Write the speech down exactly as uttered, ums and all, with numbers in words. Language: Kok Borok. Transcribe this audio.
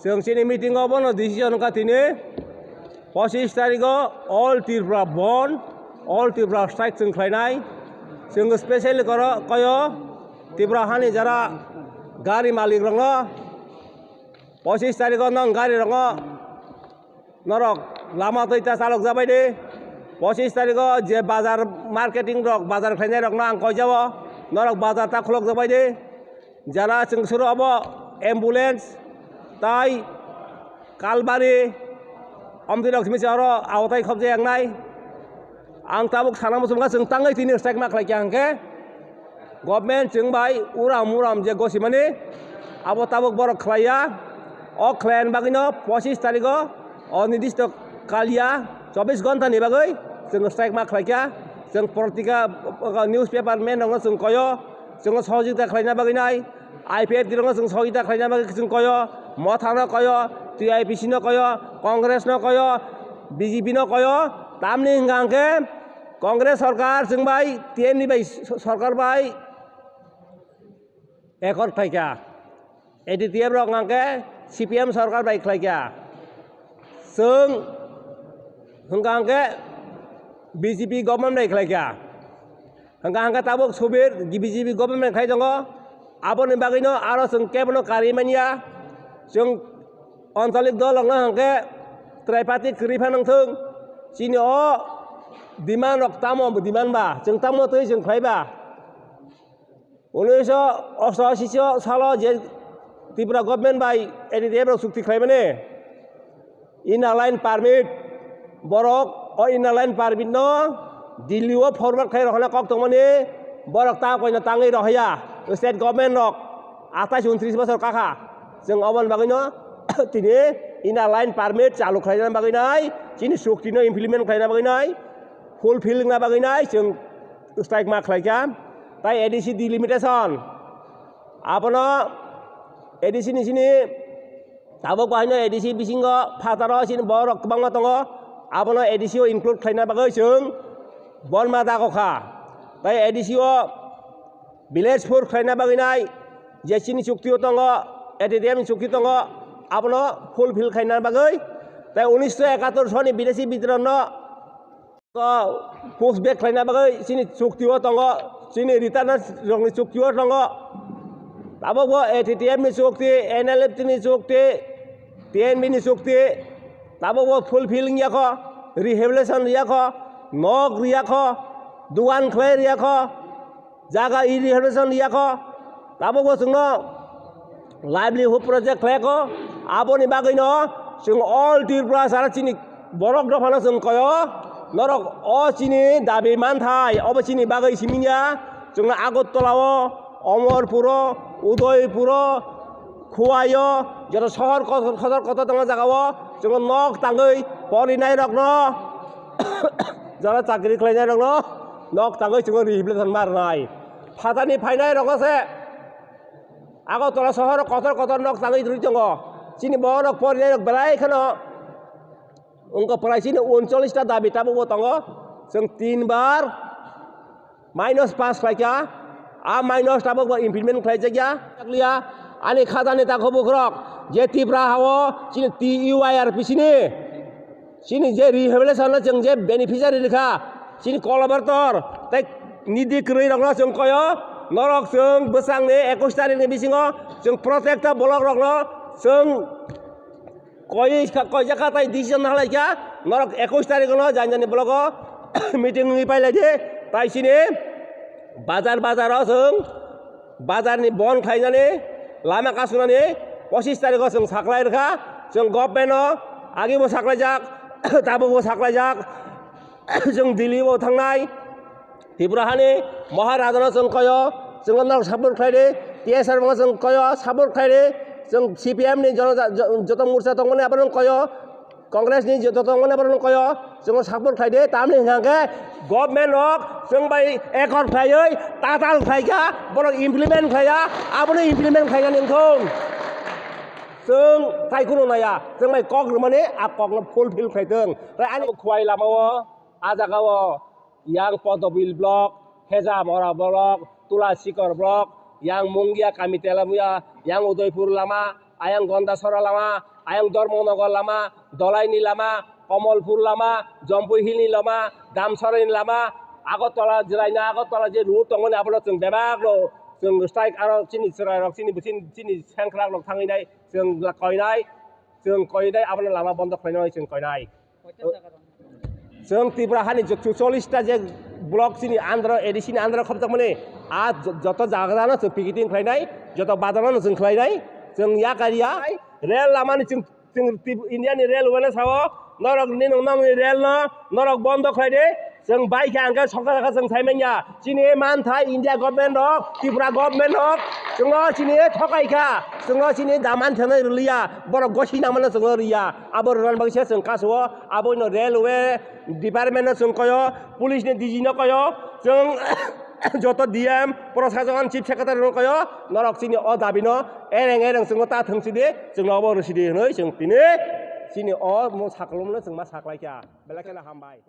Chwng chini meeting o bono decision wngkha tini pochis tarikh o all Tripura bandh, all Tripura strike chwng khlainai. Chwng specially koro koyo Tripura hani jara gari malik rokno pochis tarikh o nang gari rokno norok lama twi ta chalok jabai di. Pochis tarikh o je bazar marketing rok bazar khlainai rokno ang koi jabo norok bazar ta khulok jabai di. Jara chwng suru obo ambulance tai kalbari omtwi rok simi se oro awatai khobjak nai. Ang tabuk sana muchungkha chwng tangwi tini strike ma khlai kha hwnkhe government chwng bai uram uram je gosimani abo tabuk borok khlaiya. O khlaini bagwino pochis tarikh o onirdishto kaliya chobbish ghonta ni bagwi chwng strike ma khlai kha. Chwng patrika newspaper man rokno chwng koyo. Chwngno sohojogita khlaina bagwi nai, I P F T rokno chwng sohojogita khlaina bagwi chwng koyo, Motha no koyo, T I P C no koyo, Congress no koyo, B J P no koyo, tamni hwnkha hwnkhe Congress sorkar chwng bai T N V bai sorkar bai ekor khlaikha, A D T F rok hwnkha hwnkhe C P M sorkar bai khlaikha, chwng hwnkha hwnkhe B J P government bai khlaikha. Hwnkha hwnkha tabuk subir B J P government khai tongo. Aboni bagwino aro chwng kebono karwi manya. Chwng anchalik dol rokno hwnkhe tripartite kwrwi pha nangthung. Chini o demand rok tamo demand ba, chwng tamo twi chwng khlai ba. Unisho osto ashi salo je Tripura government bai A D T F rok chukti khlaimani. Inner line permit, borok o inner line permit no Delhi o forward khai rohorna kok tongmani, borok ta koino tangwi rohya, state government rok atais untris bosor kakha, chwng oboni bagwino tini inner line permit chalu khlaina bagwi nai, chini chukti no implement khlaina bagwi nai, fulfill wngna bagwi nai, chwng strike ma khlaikha, tai A D C delimitation, abono A D C ni sini Tabuk bahaino A D C bisingo phataro chini borok kwbangma tongo, abono A D C o include khlaina bagwi chwng bonma dago kha. Tai A D C o village four khlaina bagwi nai je chini chukti o tongo, A D T M ni chukti tongo, abono fulfill khlaina bagwi. Tai unisho ekattor soni bidesi bidroh no Push back khlaina bagwi chini chukti o tongo, chini return rokni chukti o tongo. Tabuk bo A T T F ni chukti, N L F T ni chukti, T N V ni chukti, tabuk bo fulfill wngya kho, rehabilitation riya kho, nok riya kho, dugan khlai riya kho, jaga rehabilitation riya kho, tabuk bo chwngno livelihood project khlai kho, aboni bagwino chwng all Tripura sara chini borok dophano chwng koyo, norok o chini dabi manthai, obo chini bagwi siminya, chwngno Agartala o, Omorpur o, Udaipur o, Khowai o, joto sohor kotor kotor kotor tongo jaga o, chwngno nok tangwi porinai rokno, jara chakri khlainai rokno nok tangwi chwngno rehabilitation ma rwnai. Phatani phainai rokno se Agartala sohor kotor kotor nok tangwi rwi tongo. Chini borok porinai rok belai kheno wngkha prai chini uncholish ta dabi tabukbo tongo. Chwng tin bar minus pass khlaikha. A minus tabukbo implement khlaijakya. Ani khajani takhuk bukrok je Tripura hao chini T U I R P C ni Chini je rehabilitation no chwng je beneficiary rikha, chini collaborator tei nidi kwrwi rokno chwng koyo, norok chwng bwsangni ekush tarikni bisingo chwng protekta block rokno chwng koi kha, koijak kha tei decision halai kha, norok ekush tarikno jani jani block o meeting wngwi pailai di, tai chini bazar bazar o chwng Bazar ni bon khlainani, lama kasunani pochis tarikh o chwng saklai rwkha, chwng government o agibo saklaijak, tabukbo saklaijak, chwng Delhi bo thangnai, Tripura hani Maharaja no chwng koyo, chwng no support khlai di, T S R no chwng koyo, support khlai di, chwng C P M ni jono, jo-, joto morcha tongmani abono koyo, Congress ni joto tongmani borok koyo, chwngno support khlai di, tamni hwnkha khe government rok chwng bai ekor khlaiwi tatal khlai kha, borok implement khlai ya, abono implement khlai ya nangthung. Chwng tai kheno naya, chwng bai kok rwmani a kokno fulfill khlai thung. Tai ani Khowai lama o, a jaga o, yang Podobil block, Hejamora block, Tulasikor block, yang Mungia kami Telamuya, yang Udaipur lama, Ayang Gondasora lama, ayang Dharmanagar lama, Dolaini lama, Kamalpur lama, Jampui Hill ni lama, Damsara ni lama, Agartala, Jiraina Agartala je road tongmani abono chwng bebak no chwng strike aro chini chwrairok chini chini chini sengkrak rok thangwi nai chwng koinai, chwng koinai abono lama bondo khlainai chwng koinai. Chwng Tripura hani je chuchollis ta je block chini under, A D C ni under khopjakmani, a jo-, joto jaga jagano chwng picketing khlainai, joto bazar no chwng khlainai, chwng yakariya, rel lamani chwng, chwng Trip-, India ni railway no sao, norok ni nong nong ni rel no, norok bondo khlai de, chwng bai khe ang khe sokha sokha chwng sai manya, chini mantha India government rok, Tripura government rok, chwngno chini thokai kha, chwngno chini daman thwnai rwliya, borok gosi namano chwngno riya, abo rwna bagwi se chwng kaso, aboino railway department no chwng koyo, police ni D G no koyo, chwng joto D M, prosason, chief secretary no koyo, norok chini o dabi no ereng ereng chwngno ta thwng sidi, chwngno obo rw sidi hwnwi chwng tini chini o mung sakolom no chwng ma saklai kha, belai kheno hambai.